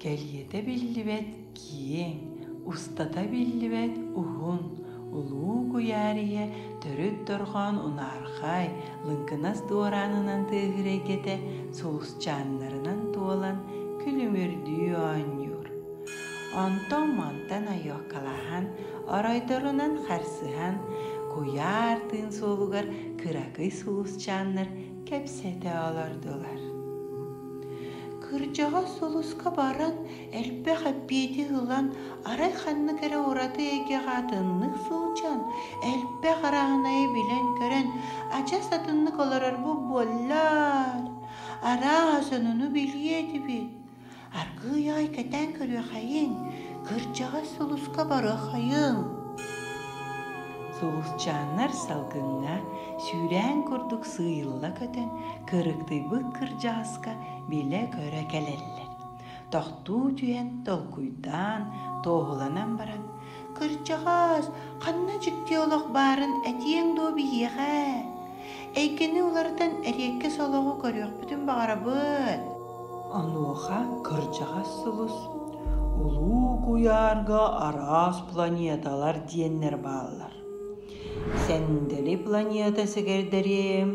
Кэлиэтэ биллибэт киэҥ, устата биллибэт уһун, улуу куйаар иһэ төрүт дорҕоон унаархай, лыҥкынас дуораанынан тыаһыыр эйгэтэ сулусчааннарынан туолан күлүмүрдүү оонньуур. Онтон-мантан ойуоккалаһан, оройдорунан харсыһан, куйаар тыын суолугар кыракый сулусчааннар кэпсэтэ олордулар. Кырдьаҕас сулуска баран, элбэх эппиэти ылан, арай ханнык эрэ ураты эйгэҕэ атыннык сылдьан, элбэх арааһынайы билэн-көрөн, адьас атыннык олорорбут буоллар, арааһа сонуну билиэ этибит. Аргыый аҕай кэтээн көрүөхэйиҥ, кырдьаҕас сулуска барыахайыҥ Сулусчааннар салгыҥҥа сүүрээн курдук сыыйылла көтөн, кырыктыйбыт кырдьаҕаска билэ-көрө кэлэллэр. Тохтуу түһэн, толкуйдаан, туоһуланан баран, «Кырдьаҕас, ханна дьикти олох баарын этиэҥ дуо биһиэхэ? Эйгэни уларытан эриэккэс олоҕу көрүөхпүтүн баҕарабыт». Онуоха кырдьаҕас сулус «Улуу куйаарга араас планеталар диэннэр бааллар. Сэндэли планета сэгэрдэриэм,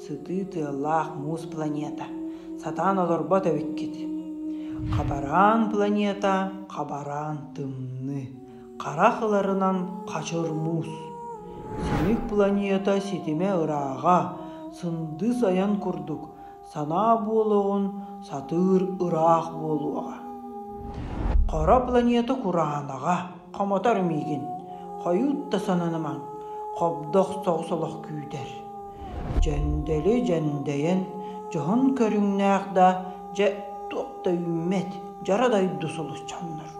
сытыы тыаллаах муус планета, сатаан олорбот эбиккит. Хабараан планета хабараан тымныы, харах ыларынан хачыр муус. Симик планета ситимэ ырааҕа, сындыыс айан курдук, санаа буолуоҕун сатыыр ыраах буолуоҕа. Хара планета кураанаҕа, хомотор миигин, хойут да сананымаҥ, хобдох соҕус олох күүтэр. Дьэндэли дьэндэйэн, дьоһун көрүҥнээх да, дьэ, туох да үүммэт, дьара дойду сулусчаннар.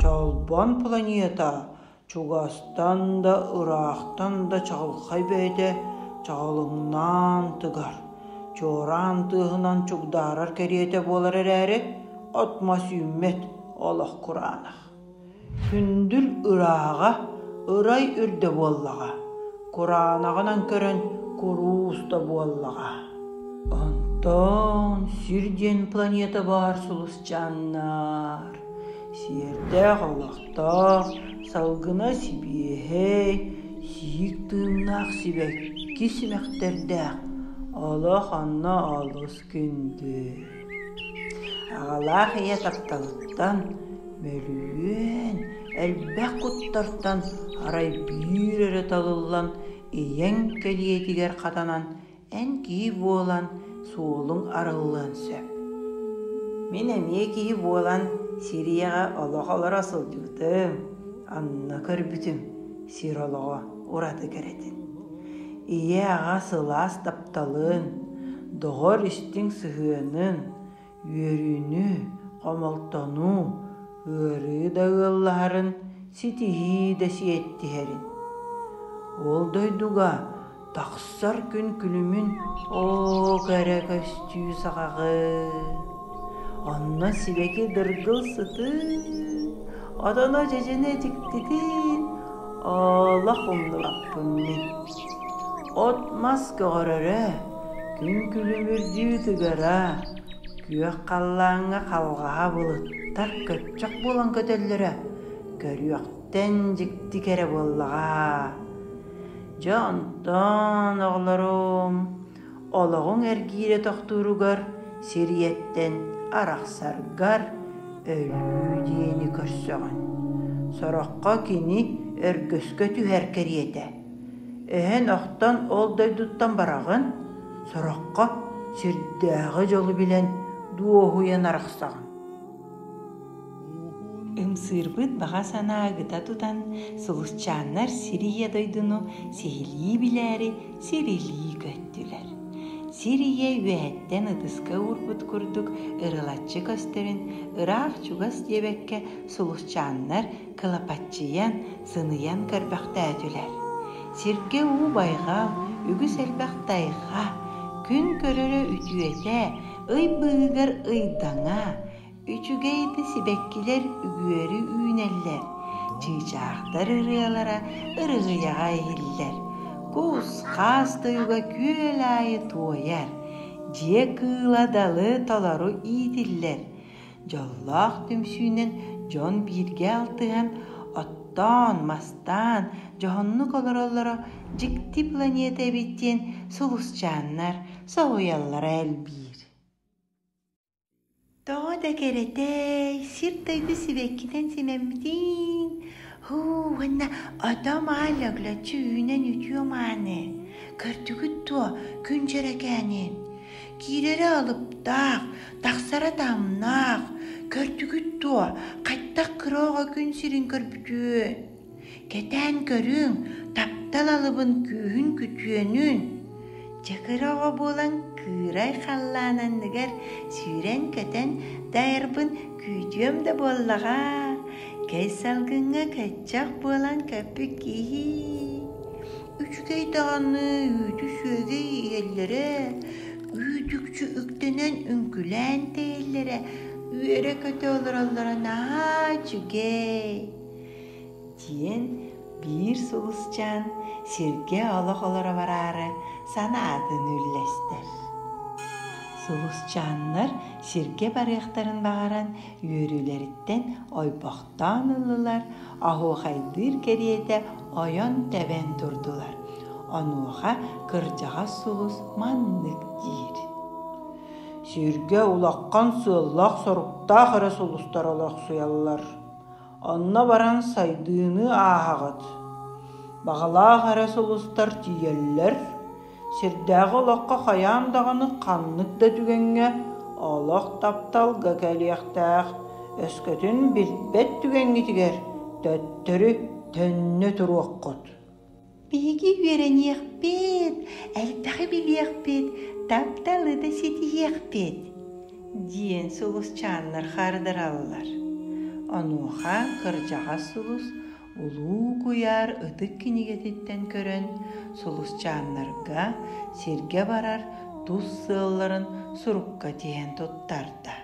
Чолбон планета Чугастан да, ыраахтан да чаҕылхай бэйэтэ чаҕылыҥнаан тыгар, чуораан тыаһынан чугдаарар кэриэтэ буолар эрээри, от-мас үүммэт, олох кураанах. Күндүл ырааҕа ырай үрдэ буоллаҕа, кураанаҕынан көрөн куруус да буоллаҕа. Онтон сир диэн планета баар сулусчааннар, сиэрдээх олох Таах, салгына сибиэһэй, сиик тыыннаах сибэкки симэхтэрдээх, олох онно олус күндү. Аҕалаах ийэ тапталыттан, мөлүйүөн элбэх куттартан арай биир эрэ талыллан ийэҥ кэлиэтигэр хатанан Эн киһи буолан суолуҥ арыллыан сөп. Мин эмиэ киһи буолан Сирияҕа олох олоро сылдьыбытым, онно көрбүтүм сир олоҕо ураты кэрэтин. Ийэ-аҕа сылаас тапталын, доҕор истиҥ сыһыанын, үөрүүнү, хомолтону, ыарыы да ыаллаһарын, ситиһии да сиэттиһэрин. Ол дойдуга тахсар күн күлүмүн оо кэрэ көстүү саҕаҕын, онно сибэки дыргыл сытын, отоно дьэдьэнэ дьиктитин олох умнубаппын мин. От-мас көҕөрөрө, күн күлүмүрдүү тыгара, күөх халлааҥҥа халҕаһа былыттар көччөх буолан көтөллөрө көрүөхтэн дьикти кэрэ буоллаҕа. Дьэ онтон, оҕолорум, олоҕуҥ эргиирэ тохтууругар сир ийэттэн арахсаргар өлүү диэни көрсөҕүн. Сороххо кини өргөскө түһэр кэриэтэ. Өһөн-охтон ол дойдуттан бараҕын, сороххо сирдээҕи дьолу билэн дуоһуйан арахсаҕын. Ымсыырбыт баҕа санаа ыгыта тутан, сулусчааннар сир ийэ дойдуну сиһилии билээри сирилии көттүлэр. Сир ийэ үөһэттэн ытыска уурбут курдук ырылаччы көстөрүн ыраах-чугас диэбэккэ сулусчааннар кылапаччыйан, сыныйан көрбөхтөөтүлэр. Сиргэ уу байҕал, үгүс элбэх тайҕа, күн көрөрө үтүөтэ, ый быыһыгар ыйдаҥа, үчүгэй да сибэккилэр үгүөрү үүнэллэр, чыычаахтар ырыалара ырыһыйаҕа иһиллэр, кус-хаас тойуга күөл аайы туойар, дьиэ кыыла далы толору иитиллэр. Дьоллоох түмсүүнэн дьон бииргэ алтыһан, оттоон, мастаан, дьоһуннук олороллоро дьикти планета эбит диэн сулусчааннар соһуйаллара элбиир. Тоҕо да кэрэтэй, сир-дойду сибэккинэн симэммитин, һуу уонна ото-маа лөглөччү үүнэн үтүө мааны, көрдүгүт дуо күн дьэрэкээнин? Киирэрэ алыптаах, тахсара таһымнаах, көрдүгүт дуо, хайдах кыра оҕо күн сирин көрбүтүөн? Кэтээн көрүҥ, таптал алыбын күүһүн күтүөнүн. Дьэ кыра оҕо буолан кыырай халлаан анныгар сүүрэн-көтөн дайарбын күүтүөм да буоллаҕа. Кэй салгыҥҥа көччөх буолан көппүт киһи. Үчүгэй даҕаны үүтү-сүөгэй иһэллэрэ, үүт-үкчү үктэнэн үҥкүлээн тэйэллэрэ, үөрэ-көтө олороллоро наһаа үчүгэй. Диэн биир сулусчаан сиргэ олох олоро бараары санаатын үллэстэр. Сулусчааннар сиргэ барыахтарын баҕаран үөрүүлэриттэн ойбохтоон ыллылар, оһуохайдыыр кэриэтэ ойон-тэбэн турдулар. Онуоха кырдьаҕас сулус маннык диир: Сиргэ улахан сыаллаах-соруктаах эрэ сулустар олохсуйаллар. Онно баран сайдыыны ааһаҕыт. Баҕалаах эрэ сулустар тиийэллэр. Сирдээҕи олоххо хайаан даҕаны ханнык да түгэҥҥэ олох тапталга кэлиэхтээх, өскөтүн билбэт түгэҥҥитигэр төттөрү төннө туруоххут. Биһиги үөрэниэхпит, элбэҕи билиэхпит, тапталы да ситиһиэхпит, диэн сулусчааннар хардараллар. Онуоха кырдьаҕас сулус Улуу Куйаар ытык кинигэтиттэн көрөн сулусчааннарга сиргэ барар тус сыалларын сурукка тиһэн туттарда.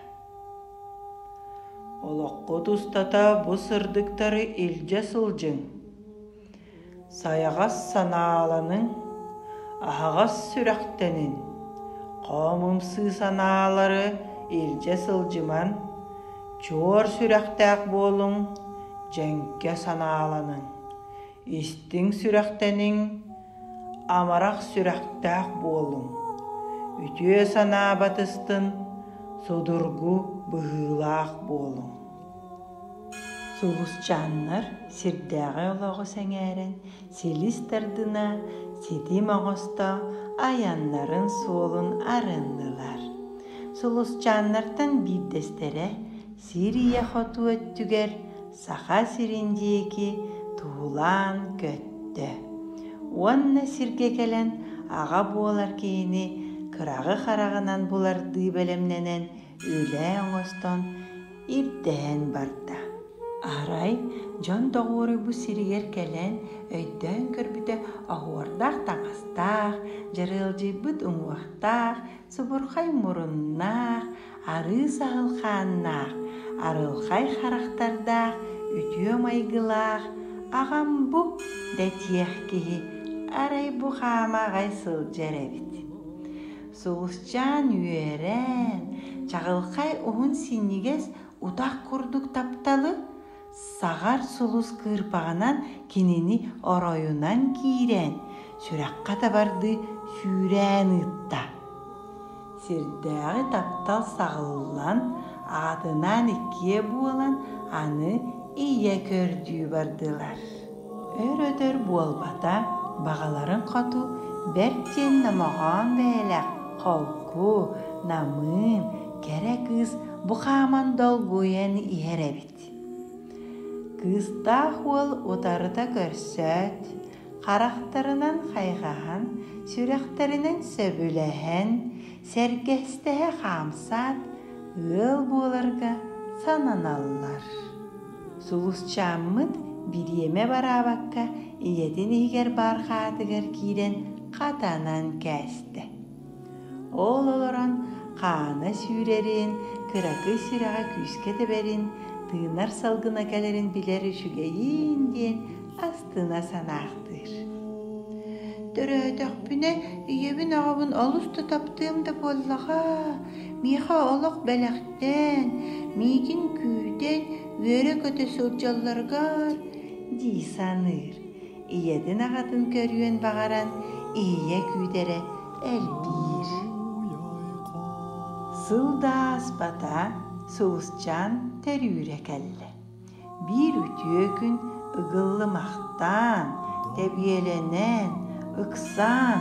Олоххут устата бу сырдыктары илдьэ сылдьыҥ. Сайаҕас санааланыҥ, аһаҕас сүрэхтэниҥ, хоомумсуу санаалары илдьэ сылдьымаҥ, чуор сүрэхтээх буолуҥ, дьэҥкэ санааланыҥ, истиҥ сүрэхтэниҥ, амарах сүрэхтээх буолуҥ, үтүө санаа батыстын, судургу быһыылаах буолуҥ. Сулусчааннар сирдээҕи олоҕу сэҥээрэн, силис тардына, ситим оҥосто айаннарын суолун арыннылар. Сулусчааннартан биирдэстэрэ сир ийэ хоту өттүгэр Саха сирин диэки туһулаан көттө уонна сиргэ кэлэн аҕа буолар киһини кыраҕы хараҕынан булардыы бэлэмнэнэн үлэ оҥостон ирдэһэн барда. Арай дьон доҕуоруйбут сиригэр кэлэн өйдөөн көрбүтэ оһуордаах таҥастаах, дьарыалдьыйбыт уҥуохтаах, субурхай муруннаах, арыы саһыл хааннаах, арылхай харахтардаах, үтүө майгылаах аҕам бу дэтиэх киһи арай бу хаама аҕай сылдьар эбит. Сулусчаан үөрэн, чаҕылхай уһун синньигэс утах курдук тапталы саҕар сулус кыырпаҕынан кинини оройунан киирэн, сүрэххэ табардыы сүүрээн ыытта. Сирдээҕи таптал саҕыллан, аҕатынаан иккиэ буолан аны ийэ көрдүү бардылар. Өр-өтөр буолбата, баҕаларын хоту бэрт диэн номоҕоон бэйэлээх холку, намыын, кэрэ кыыс бу хааман долгуйан иһэр эбит. Кыыстаах уол утарыта көрсөөт, харахтарынан хайҕаһан, сүрэхтэринэн сөбүлэһэн, сэргэстэһэ хаамсаат, ыал буоларга сананаллар. Сулусчааммыт бириэмэ бараабакка ийэтин иһигэр баар хаатыгар киирэн хатанан кээстэ. Ол олорон хаана сүүрэрин, кыракый сүрэҕэ күүскэ тэбэрин, тыынар салгына кэлэрин билэр үчүгэйин диэн астына санаахтыыр. Төрөөтөхпүнэ ийэбин аҕабын олус да таптыам да буоллаҕа, миэхэ олох бэлэхтээн, миигин күүтэн, үөрэ-көтө сылдьалларыгар дии саныыр. Ийэтин аҕатын көрүөн баҕаран иһийэ күүтэрэ элбиир. Сыл да ааспата, Сулусчаан төрүүрэ кэллэ. Биир үтүө күн ыгыллымахтаан, тэбиэлэнэн, ыксаан,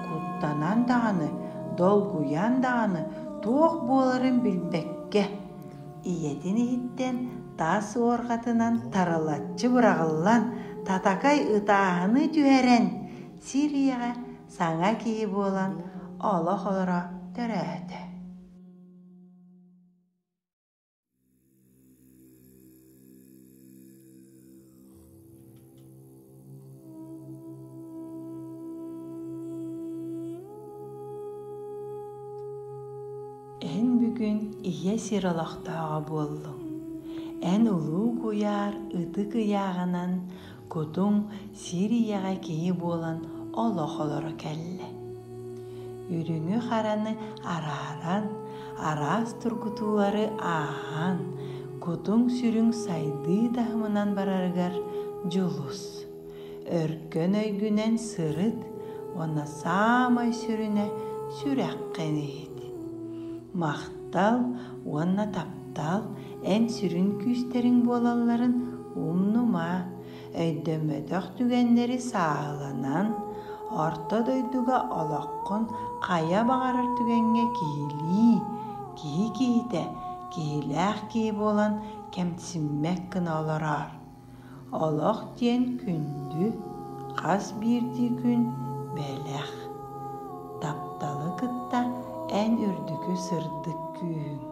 куттанан даҕаны, долгуйан даҕаны туох буоларын билбэккэ, ийэтин иһиттэн таас уорҕатынан тарылаччы быраҕыллан, татакай ытааһыны түһэрэн, сир ийэҕэ саҥа киһи буолан олох олоро төрөөтө. Эн бүгүн ийэ сир олохтооҕо буоллуҥ. Эн улуу куйаар ытык ыйааҕынан кутуҥ сир ийэҕэ киһи буолан олох олоро кэллэ. Үрүҥү-хараны арааран, араас тургутуулары ааһан, кутуҥ-сүрүҥ сайдыы таһымынан барарыгар дьулус. Өркөн өйгүнэн сырыт уонна саамай сүрүнэ сүрэххин иһит. Махтал уонна таптал эн сүрүн күүстэриҥ буолалларын умнума. Өйдөммөтөх түгэннэри сааһыланан, орто дойдуга олоххун хайа баҕарар түгэҥҥэ киһилии, киһи киһитэ, киһилээх киһи буолан кэмсиммэт гына олороор. Олох диэн күндү, хас биирдии күн бэлэх. Тапталы кытта эн үрдүкү сырдык күүһүҥ.